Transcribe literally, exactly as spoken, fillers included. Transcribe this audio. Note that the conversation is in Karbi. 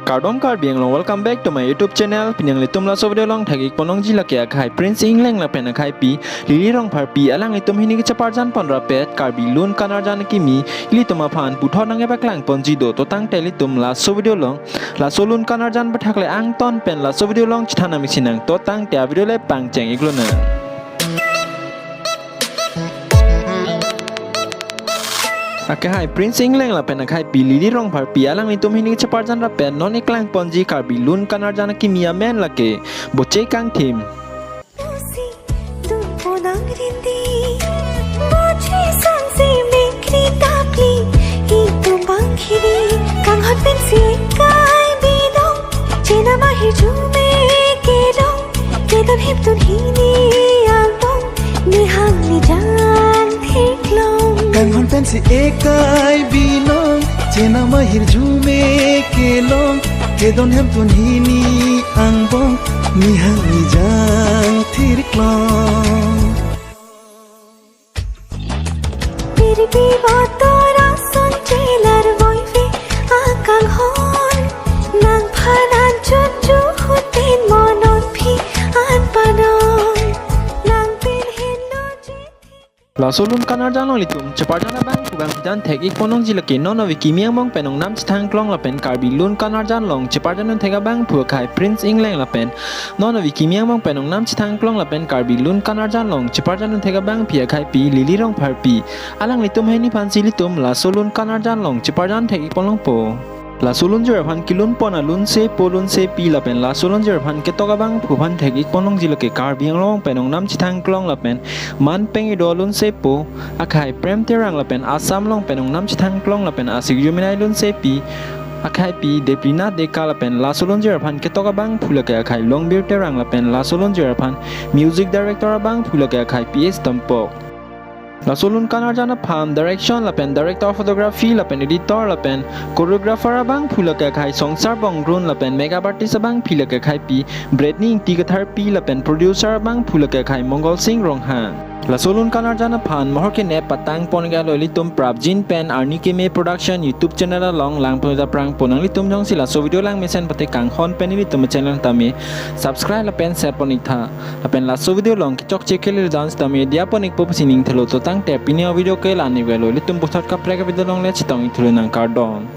Kardom Karbi Anglong, welcome back to my YouTube channel. Pini nanglitum laso video along thek-ik ponlongji lake akhai Prince Engleng lapen akhaipi Lily Rongpharpi, alanglitum hini kacheparjan pon rapet Karbi Lun Kanarjan Akimi ilitum aphan puthot nangkepaklang ponji do. To tangte ilitum laso video along laso lun kanarjan aputhak le angton pen laso video along chethan nangmesi nang. To tangte a video le pangcheng-ik lonang. Akhai Prince Engleng lapen akhaipi Lily Rongpharpi, alanglitum hini kacheparjan rapet non keklang ponji Karbi Lun Kanarjan Akimi amen lake Boche Kangthim. Pusi tumpo nang rindi, boche sangsi mikri tapi, itum bang hini, kanghon pensi kai binong, chenam ahirjume kelong, kedon hemtun hini angbong, nihang nijang theklong. Kanghon pensi ekai binong, chenam ahirjume kelong, kedon hemtun hini angbong, nihang nijang theklong. Piripi botora son chelar voive akanghon, nangphan anchot chuhutin monon phi an padon, nangpin henlo je. Laso lun kanarjan along ilitum cheparjan abangphu abang jan thek-ik ponlongji lake non avi kimi angbong pen ongnam chethang klong lapen Karbi Lun Kanarjan along cheparjan un thek abangphu akhai Prince Engleng lapen non avi kimi angbong pen ongnam chethang klong lapen Karbi Lun Kanarjan along cheparjan un thek abangpi akhaipi Lily Rongpharpi, alanglitum hini aphansi ilitum laso lun kanarjan along cheparjan thek-ik ponlongpo. Laso lunjir aphan kelun pon alunsepo lunsepi lapen laso lunjir aphan ketok abangphu aphan thek-ik ponlongji lake Karbi Anglong pen ongnam chethang klong lapen man peng-edo alunsepo akhai Prem Terang lapen Assam along pen ongnam chethang klong lapen asik jumenai lunsepi akhaipi Debrina Deka lapen laso lunjir aphan ketok abangphu lake akhai Longbir Terang lapen laso lunjir aphan music director abangphu lake akhai P S Tompok. Laso lun kanarjan aphan direction lapen director of photography lapen editor lapen choreographer abangphu lake akhai Songsar Bongrun lapen makeup artist abangpi lake akhaipi Bretni Ingti Katharpi lapen producer abangphu lake akhai Mongol Sing Ronghang. Laso lun kanarjan aphan mohor kenep patang pon-ik alo ilitum prapjin pen Arni Keme Production YouTube channel along lang pon aphrang po. Nanglitum jongsi laso video lang mesen pate kanghon pen ilitum channel tame subscribe lapen share pon-ik tha. Lapen laso video along kechokche kele dance tame diya pon-ikpo pusi ning thelo. To tangte pini avideo ke la-an ikvelo, ilitum puthot kaprek avideo along le chetong-ik thu lonang, kardom.